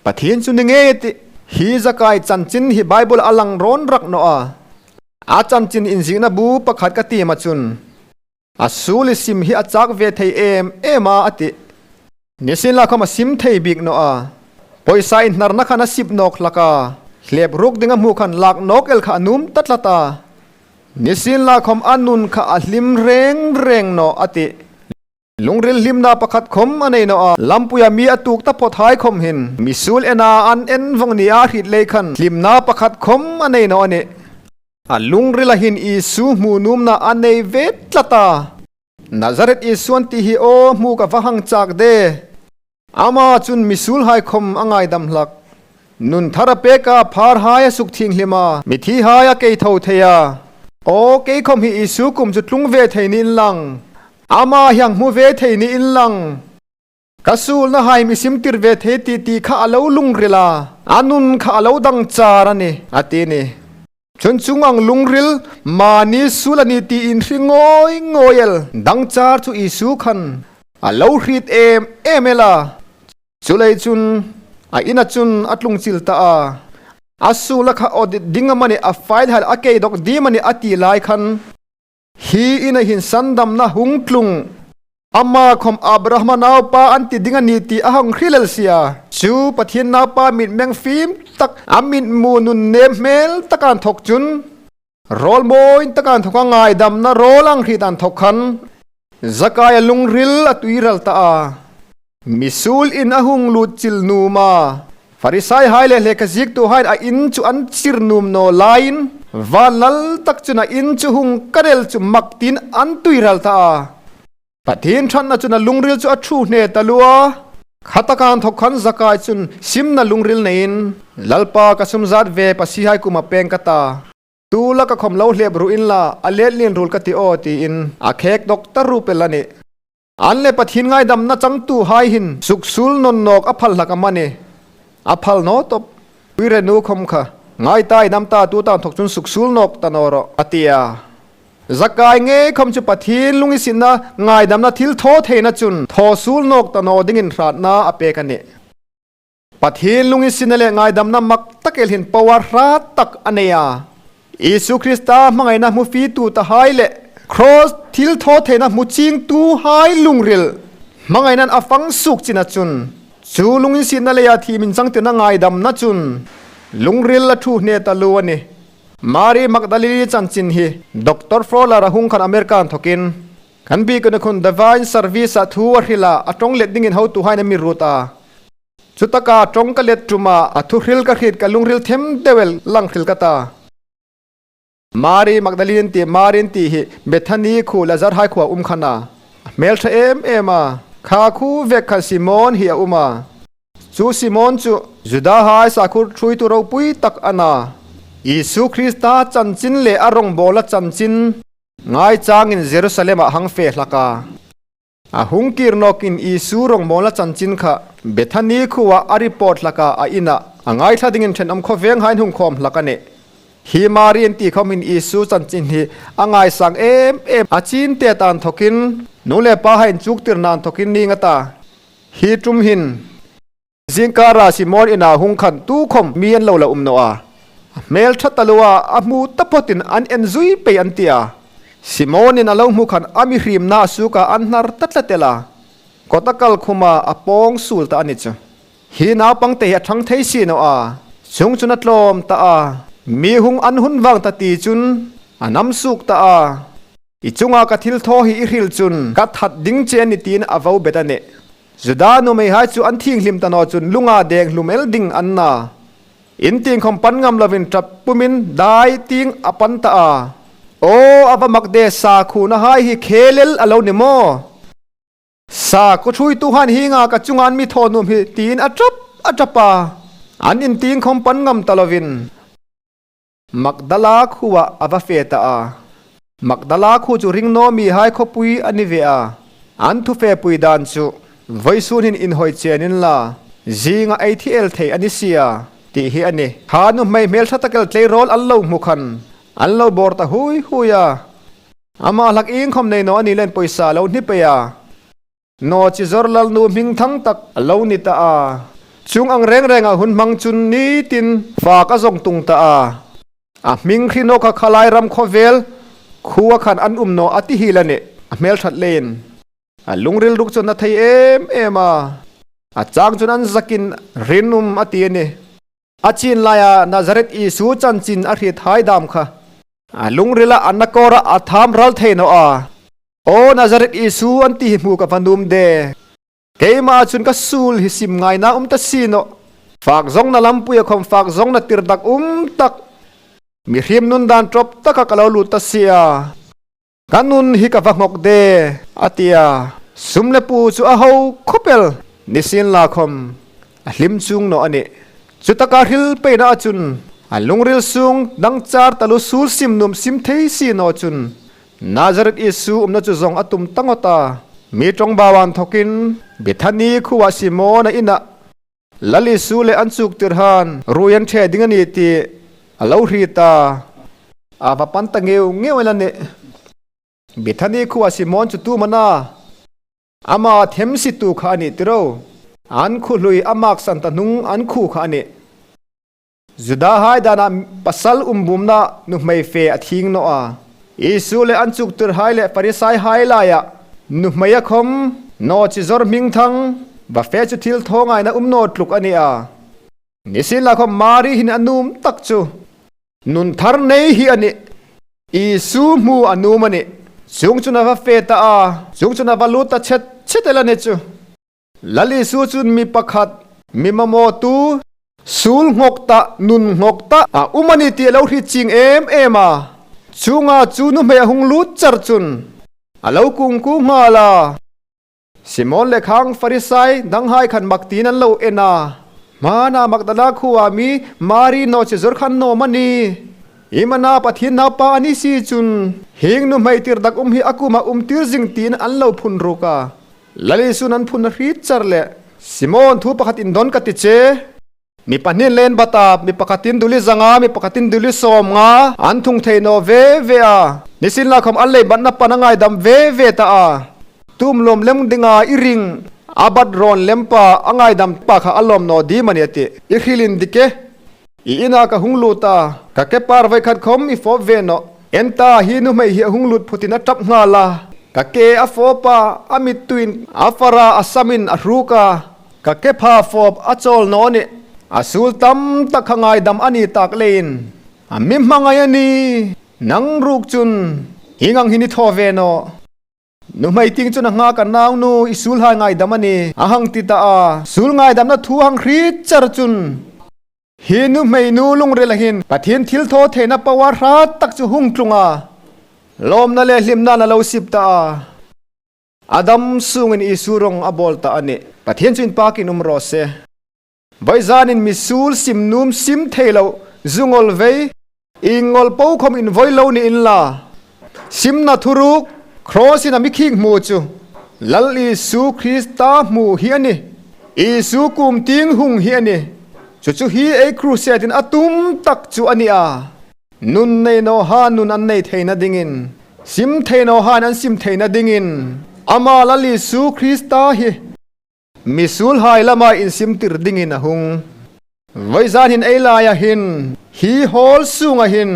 Pathien chu ni ngei a tih. Hi Zakai chanchin hi Bible-a a lang rawn rak naw a. A chanchin inziekna bu pakhat ka tiem a chun, a suol i sim hi a chak ve thei em em a, a tih. Nisienlakhawm a sim thei bik naw a. Pawisa inhnarna khan a sip nawk hlak a. Hlep ruk ding a hmu khan lak nawk el kha a nuom ta tlat a. Nisienlakhawm a nun kha a hlim reng reng nawh, a tih. Lungril hlimna pakhat khawm a nei naw a. Lampuia mi a tuok taphawthai khawm hin misuol ena an en vawng nia hriet lei khan hlimna pakhat khawm a nei naw a nih. A lungrila hin Isu hmu nuomna a nei ve tlat a. Nazareth Isu an ti hi aw, hmu ka va hang chak de. Ama chun misuolhai khawm a ngaidam hlak. Nun thar a pek a, pharhai a sukthienghlim a, mithihai a kei tho thei a. Aw, keikhawm hi Isu kuom chu tlung ve thei ni inlang, Ama hieng hmu ve thei ni inlang, ka suolnahai mi sim tir ve thei ti ti kha a lo lungril a, a nun kha a lo dangchar a nih, a ti a nih. Chun chuong ang lungril mani suol a ni ti inhre ngawi ngawi el dangchar chu Isu khan a lo hriet em em el a. Chuleiin chun a ina chun a tlung chil ta a. A suolna kha audit ding amanih, a file hai a kei dawk ding amanih a ti lai khan, hi ina hin sandamna hung tlung, ama khawm Abrahama naupa an ti ding a ni ti a hang hre lel si a. Chu Pathien naupa mitmeng fim tak, a mitmu nun nem hmel tak a inthok chun, rawl mawi tak a inthok a, ngaidamna rawl a hang hriet a inthok khan, Zakaia lungril a tuiral ta a. Misuolin a hung lut chil nuom a, Farisaihai le lekha ziektuhaiin a in chu an chir nuom naw laiin, van lal tak chun a in chu hung ka rel chu mak tiin an tuiral ta a. Pathien ṭhatna chun a lungril chu a ṭhuhne taluo a. Khataka inthok khan Zakai chun simna lungril neiin, Lalpa, ka sum zat ve pasihai kuoma pêng ka ta. Tu laka khawm lo hlep ru inla, a let lien ruol ka tih aw, tiin a khek dawk ta rup el a nih. An leh Pathien ngaidamna changtuhai hin suksuol nawn nawk a phal hlak amanih. A phal naw tawp. Ui, renu khawm kha, ngai ta, i dam ta, tuta inthok chun suksuol nawk ta naw rawh, a ti a. Zakai ngei khawm chu Pathien lunginsietna, ngaidamna thilthawtheina chun thaw suol nawk ta naw dingin hratna a pêk a nih. Pathien lunginsietna le ngaidamna mak tak el hin power hrat tak a nei a. Isu Krista hmangaina hmu fietu tahai le Cross thilthawtheina hmu chingtuhai lungril hmangainan a fang suok china chun, chu lunginsietna leia thiem inchangtirna ngaidamna chun lungril a ṭhuhne taluo a nih. Mari Magdalini chanchin hi Doctor Fowler a hung khan America inthokin, kan biekna khun Divine Service-a thu a hril a, a ṭawng let dingin hotuhaiin a mi ruot a. Chutaka ṭawng ka let ṭuma a thu hril ka hriet ka lungril them deu el lang hril ka ta. Mari Magdalini ti, Mari ti hi Bethany khuo Lazarhai khuoa um khan a. A hmel ṭha em em a. Kha khuo vek khan Simon hi a um a. Chu Simon chu Judahai sakhuo ṭhuoitu ropui tak a na. Isu Krista chanchin le a rawngbawlna chanchin ngai changin Jerusalem-a hang fe hlak a. A hung kir nawkin Isu rawngbawlna chanchin kha Bethany khuoa a report hlak a, a ina a ngaithla dingin ṭhenawm khawvenghaiin hung khawm hlak a nih. Hi Mari an ti khawm hin Isu chanchin hi a ngaisang em em a, chin te ta inthokin, nu le pahai inchuktirna inthokin ning a ta. Hi ṭum hin zingkara Simon ina hung khan tukhawm mi an lo la um naw a. A hmel ṭha taluo a, a hmu taphawtin an en zui pei an ti a. Simon-in a lo hmu khan a mihriemna a suoka an hnar ta tlat el a. Kawt a kal khuma a pawng suol ta a ni chu. Hi naupangte hi a ṭhang thei si naw a. Chuong chun a tlawm ta a. Mi hung an hun vang ta ti chun a nam suok ta a. I chunga ka thilthaw hi i hril chun ka that ding che a nih, tiin a vo bet a nih. Juda nuhmeihai chu an thienghlim ta naw chun lunga deng hlum el ding an na. In tieng khawm pan ngam lovin ṭap pumin dai tieng a pan ta a. Aw, a va mak de, sakhuonahai hi khel el a lo ni maw? Sakhuo ṭhuoituhai hi nga ka chunga an mi thaw nuom hi, tiin a ṭap a ṭap a. An in tieng khawm pan ngam ta lovin Magdala khuoa a va fe ta a. Magdala khuo chu ring naw mihai khawpui a ni ve a. An thu fepui dan chu, vawisun hin inhawi chen inla, zinga ei thi el thei a ni si a, tih hi a nih. Kha nuhmei hmel ṭha tak el tleirawl an lo hmu khan an lo bawr ta hui hui a. Ama hlak iengkhawm nei naw a ni leiin pawisa lo hni pei a. Naw chi zawr lal nu hmingthang tak a lo ni ta a. Chuong ang reng renga hun hmang chun nitin fak a zawng tung ta a. A hming hre nawk kha khalai ram khawvel khuoa khan an um naw a ti hiel a nih, a hmel ṭhat leiin. A lungril ruk chu a na thei em em a. A chang chun an zakin rinum a ti a nih. A chin laia Nazareth Isu chanchin a hriethai dam kha a lungrila a na kawra a tham ral thei naw a. Aw Nazareth Isu an ti hi hmu ka va nuom de. Keima chun ka suol hi sim ngaina um ta si nawh. Fak zawngna lampuia khawm fak zawngna tirdak um tak, mihriem nun dan ṭawp taka ka lo lut ta si a. Ka nun hi ka va nghawk de, a ti a. Sum le pu chu a ho khawp el, nisienlakhawm a hlim chuong naw a nih. Chutaka hril peinaa chun a lungril sung dangchar taluo, suol sim nuom sim thei si naw chun Nazareth Isu umna chu zawng a tum ta ngawt a. Mi ṭawngbau inthokin Bethani khuoa Simona inah Lal Isu le an chuktirhai ruoi an ṭhe ding a ni ti a lo hriet a. A va pan ta ngeu ngeu el a nih. Bethani khuoa Simon chu tu am a na? Ama themsitu kha a nih ti ro. An khuo hlui a maksan ta hnung an khuo kha a nih. Judahai dana pasal um bumna nuhmei fe a thieng naw a. Isu le an chuktirhai le Pharisaihai laia nuhmeia khawm naw chi zawr hmingthang, va fe chu thilthaw ngaina um naw tluk a ni a. Nisienlakhawm Mari hin a nuom tak chu nun thar nei hi a nih. Isu hmu a nuom a nih. Chuongchun a va fe ta a, chuongchun a va lut ta chet chet el a ni chu. Lal Isu chun mi pakhat, mi mamawtu, suol nghawk ta, nun nghawk ta a um a ni ti a lo hriet chieng em em a. Chuonga chu nuhmei a hung lut char chun a lo kung kung nghal a. Simon le khang Pharisai danghai khan mak tiin an lo en a. Hmana Magdala khuoa mi Mari naw chi zawr khan naw am a ni? Iem a na, Pathien Naupa a ni si chun hieng nuhmei tirdakum hi a kuoma um tir zing tiin an lo phun ruk a. Lal Isu'n an phun a hriet char leh, Simon, thu pakhat indawn ka ti che. Mi pahniin le an bat a, mi pakhatin duli zanga, mi pakhatin duli sawmnga an thung thei naw ve ve a. Nisienlakhawm an lei batna pan a ngaidam ve ve ta a. Tu am lawm lem dinga i ring, a bat rawn lem pa, a ngaidam pa kha a lawm naw ding am a ni a tih. I hril indik e. I ina ka hung lut a, ka ke par voi khat khawm i fawp ve nawh. En ta, hi nuhmei hi a hung lut phutin a ṭap nghal a. Ka ke a fawp a, a mittuiin a far a, a samin a hruk a. Ka ke pha fawp a chawl naw nih. A suol tam tak kha ngaidam a ni tak leiin a mi hmangai a nih. Nang ruok chun hieng ang hin i thaw ve nawh. Nuhmei tieng chun a nghak a, naunu, i suolhai ngaidam a nih, a hang ti ta a. Suol ngaidamna thu hang hriet char chun hi nuhmeinu lungrila hin Pathien thilthawtheina power hrat tak chu hung tlung a. Lawmna le hlimna'n a lo sip ta a. A dam sungin Isu rawng a bawl ta a nih. Pathien chu inpakin um raw se. Voizanin mi suol sim nuom, sim thei lo, zu ngawl vei, ieng ngawl po khawm invoi lo ni inla, simna thuruk, cross-in a mi khik hmu chu Lal Isu Krista hmu hi a nih. Isu kuom tieng hung hi a nih. Chu chu hi ei crusade-in a tum tak chu a ni a. Nun nei nawhai'n nun an nei theina dingin, sim thei nawhai'n an sim theina dingin, ama Lal Isu Krista hi mi suolhai lama insimtir dingin a hung. Voizan hin ei laia hin, hi hall sunga hin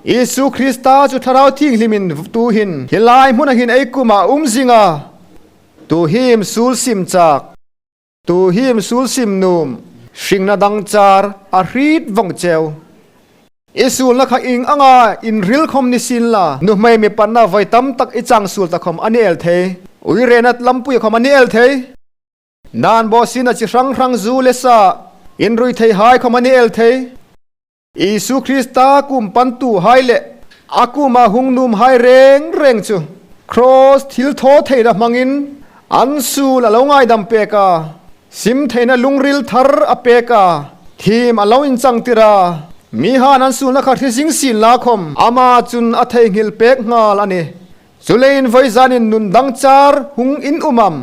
Isu Krista chu Thlarau Thienghlimin tuhin hi lai hmuna hin ei kuoma um zing a. Tu hi am suol sim chak, tu hi am suol sim nuom, hringna dangchar a hriet vawng cheu. I suolna kha ieng anga inril khawm ni sienla, nuhmei mi panna voi tam tak i chang suol ta khawm a ni el thei. Uirena lampui khawm a ni el thei. Nan bawsina chi hrang hrang, zu le sa, inrui theihai khawm a ni el thei. Isu Krista kuom pantuhai le a kuoma hung nuomhai reng reng chu cross thilthawtheina hmangin an suol a lo ngaidam pek a, sim theina lungril thar a pek a, thiem a lo inchangtir a, mihai'n an suolna kha hre zing sienla khawm ama chun a theinghil pek nghal a nih. Chuleiin voizanin nun dangchar hung in um am?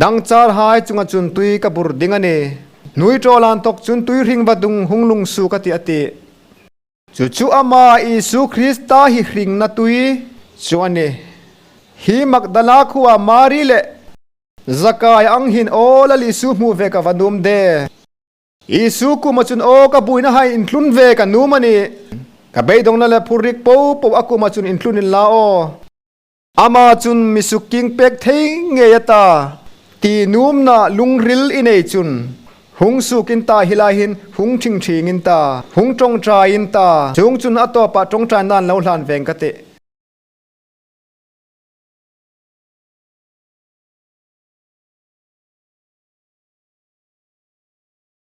Dangcharhai chunga chun tui ka bur ding a nih. Hnuoi ṭawla inthok chun tui hring vadung hung lungsuok a tih, a tih. Chu chu ama Isu Krista hi hringna tui chu a nih. Hi Magdala khuoa Mari le Zakaia ang hin, aw, Lal Isu hmu ve ka va nuom de. Isu kuoma chun, aw, ka buoinahai intlun ve ka nuom a nih. Ka beidongna le phurrik po po a kuoma chun intlun inla aw. Ama chun mi sukkieng pek thei ngei a ta, ti nuomna lungril i nei chun, hung suok in ta, hi lai hin hung ṭhingṭhieng in ta, hung ṭawngṭai in ta, chuongchun a tawpa ṭawngṭaina'n lo hlan veng ka tih.